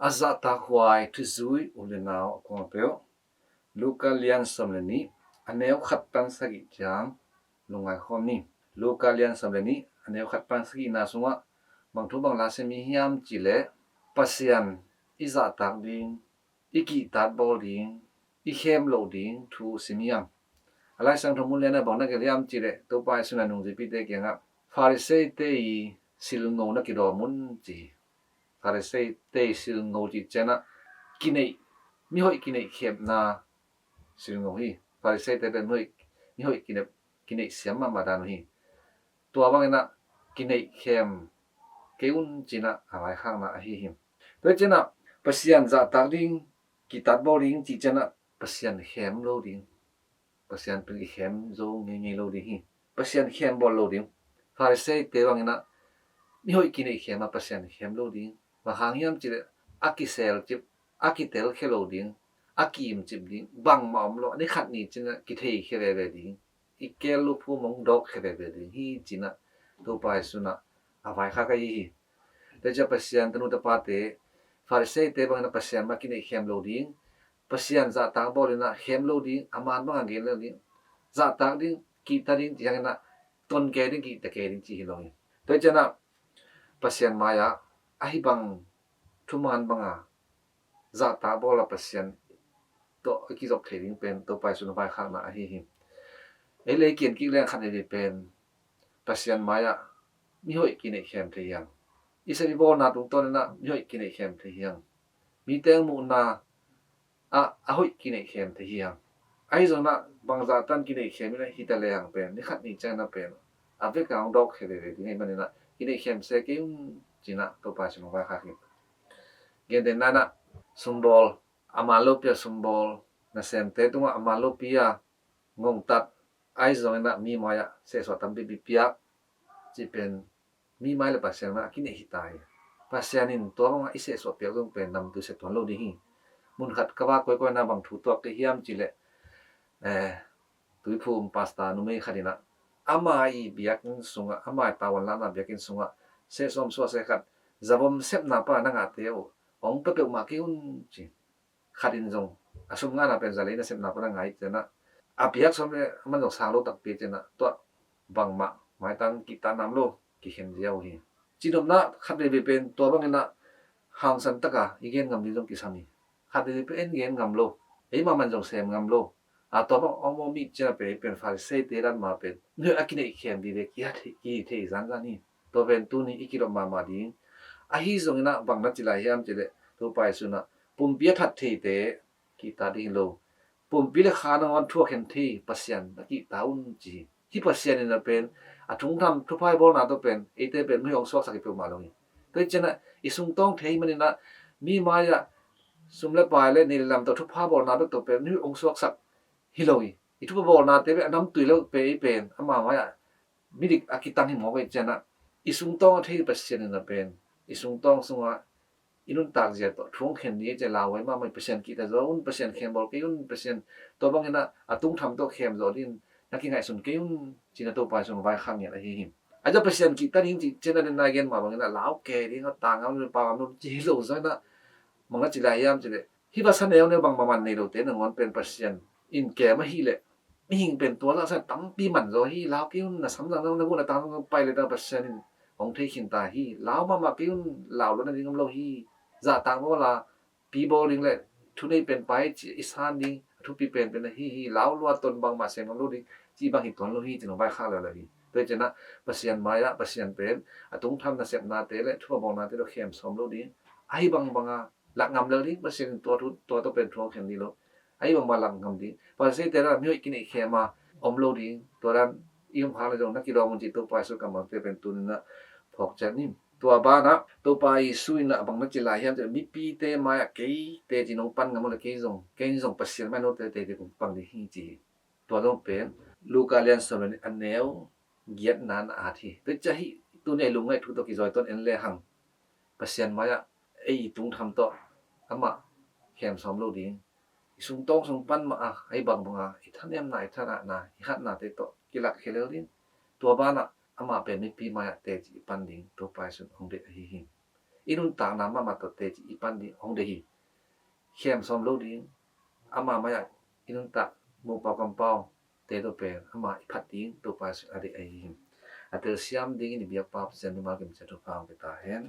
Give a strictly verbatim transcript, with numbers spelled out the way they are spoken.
A zahtak huai thuzui u le nau a kuang peuh, Luka lian sawm le nih, a neu khat pan sagih ciang lungngai khawm ni. Luka lian sawm le nih, a neu khat pan sagihna sungah bang thu bang la sim i hiam cih leh, Pasian i zahtak ding, i kihtat bawl ding, i khem loh ding thu sim i hiam? A Lai Siangtho mun lianah bang na gelh hiam cih leh, Topa Jesu in a nungzuipite kiangah, Pharisee-te i silngo na kidawm un, ci hi. Pharisee-te i silngo cih ciangah kineih, mihoih kineih khemna silngo hi. Pharisee-te pen mihoih, mihoih kineih, kineih siam mahmah dan uh hi. Tua bangin ah kineih khem kei un, ci-in ah a vaikhakna ahi hi. Tua hi ciangah Pasian zahtak ding, kihtat bawl ding cih ciangah Pasian khem lo ding. Pasian pen i khem zo ngeingei lo ding hi. Pasian khem bawl lo ding. Pharisee-te bangin ah mihoih kineih khem a Pasian khem lo ding. Bang hang hiam cih leh a kiselcip, a kitelkhia lo ding, a ki-imcip ding, bangmah om lo, a ni khat ni ciangah kitheikhia veve ding, i keel luphu mong dawkkhia veve ding hi, ci-in ah Topa Jesu in ah a vaikhak ahi hi. Tua ciang Pasian tanu tapate, Pharisee-te bangin ah Pasian mah kineih khem lo ding, Pasian zahtak bawl in ah khem lo ding, a man bangah gen lo ding, zahtak ding, kihta ding, ci hangin ah ton kei ding, kihta kei ding ci hi lo hi. Tua ciangah Pasian mai-ah ahi bang thuman banga zahtak bawl a Pasian tawh a kizop thei ding pen Topa Jesu in a vaikhakna ahi hi. Ei le ei kian kik leng khat veve pen Pasian mai-ah mihoih kineih khem thei hiam? I sep i bawlna tungtawn in ah mihoih kineih khem thei hiam? Mite muhna ah a hoih kineih khem thei hiam? Ahi zongin ah bangzah tan kineih khem in ah hi ta lehang pen ni khat ni ciangin ah pen a vekpi-a hong dawkkhia veve ding ahih manin ah kineih khem se kei un, ci-in ah Topa Jesu in a vaikhak hi. Gentehna in ah sumbawl, a man lopi-a sumbawl, nasemte tungah a man lopi-a ngongtat, ahi zongin ah mi mai-ah sehsuah tampipi piak, cih pen mi mai le Pasian mai-ah a kineih hi ta hi. Pasian in tua bangah i sehsuah piak zong pen namtui sia tuan lo ding hi. Mun khat ka vak koikoi-in ah bang thu tuak ka hiam cih leh, eh, Tuiphum pastor numei khat in ah ama i biakinn sungah, ama i tavuan lahna biakinn sungah sehsuah suah se khat, zavom sepna pan a na ngahte uh hong pia peuhmah kei un, ci. Khat in zong a sum ngahna pen za le nih a sepna pan a ngah hi ciangin ah a piak sawm le man zong sang lo takpi ciangin ah tua bangmah maitang kihtakna om lo, kikhen ziau hi. Cihnopna khat veve pen tua bangin ah hangsan taka i gen ngam ding zong kisam hi. Khat veve pen gen ngam lo, eimah man zong sem ngam lo. A tua bang om om i ciangin ah pen, pen Pharisee-te dan mah pen mihoih a kineih khem vive kihi thei, kihi thei zanzan hi. Tua pen tuni i kidop mahmah ding. Ahi zongin ah bang na ci lai hiam cih leh Topa Jesu in ah pumpi a that theite kihta ding hi lo. Pumpi le kha nangawn thu a khen thei Pasian na kihta un, ci hi. Hih Pasian in ah pen a thungham thupha i bawlna tawh pen eite pen mihoih hong suaksak hi peuhmah lo hi. Tua hi ciangin ah i sungtawng thei manin ah mi mai-ah sum le pai le nei le lam tawh thupha bawlna bek tawh pen mihoih hong suaksak hi lo hi. I thupha bawlnate pen a namtui lo pen, ei pen ama mai-ah midik a kitang hi mawk ahih ciangin ah i sungtawng a thei Pasian in ah pen i sungtawng sungah i nuntak zia tawh thu hong khen ding ahih ciang lauhuai mahmah hi. Pasian kihta zaw un, Pasian khem bawl kei un, Pasian tua bangin ah a thungham tawh khem zawh dingin na kingaihsun kei un, ci-in ah Topa Jesu in a vaikhak ngiat ahi hi. Ahi zong Pasian kihta ding cih ciangin ah, den na gen mah bangin ah lau kei ding a, ta ngam lo, pau ngam lo ci hi lo zongin ah bang na ci lai hiam cih leh hih va sa neu neu bangmah man nei lote nangawn pen Pasian in kem ahih leh mihing pen tua zahsa tampi man zaw hi. Lau kei un, na sam zang zang, na guh na tang zang zang, pai le ta Pasian in hong thei khin ta hi. Lau mahmah kei un, lau lo nading om lo hi. Zahtak bawl a pi bawl ding le thunei pen pai ci i san ding a thupi penpen ahi hi. Lau lua, ton bangmah sem ngam lo ding cih bang hi tuan lo hi, ci-in hong vaikhak leuleu hi. Tua hi ciangin ah Pasian mai-ah Pasian pen a thungham nasepnate le thupha bawlnate tawh khem sawm lo ding. Ahi bangbang a lak ngam lel ding, Pasian in tua thu, tua tawh pen thu hong khen ding lo. Ahi bangbang lak ngam ding. Pharisee-te dan mihoih kineih khem a om lo ding. Tua dan i om khak leh zong na kidawm un, ci Topa Jesu kammalte pen tuni-in ah phawk ciat ni. Tua banah Topa Jesu in ah bang na ci lai hiam cih leh mipite mai-ah kei teci nong pan ngam uh leh kei zong, kei zong Pasian mai-ah note teci kong pang ding hi, ci hi. Tua zong pen Luka lian sawm le nih, a neu giatna-in a at hi. Tua ciang hih tuni a i lungngaih thu tawh kizui tawn en lehang, Pasian mai-ah ei i thungham tawh amah khem sawm lo ding. I sungtawng sung pan mah a, ahi bangbang a i thanemna, i thahatna, i hatnate tawh kilakkhia lel ding. Tua banah amah pen mipi mai-ah teci i pan ding Topa Jesu in hong deih ahi hi. i nuntakna mahmah tawh teci i pan ding hong deih hi. Khem sawm lo ding, ama mai-ah i nuntak mupau kampau te tawh pen ama i phat ding Topa Jesuh a deih ahi hi. A telsiam dingin i biakpa Pasian mimal kim ciat thupha hong pia ta hen.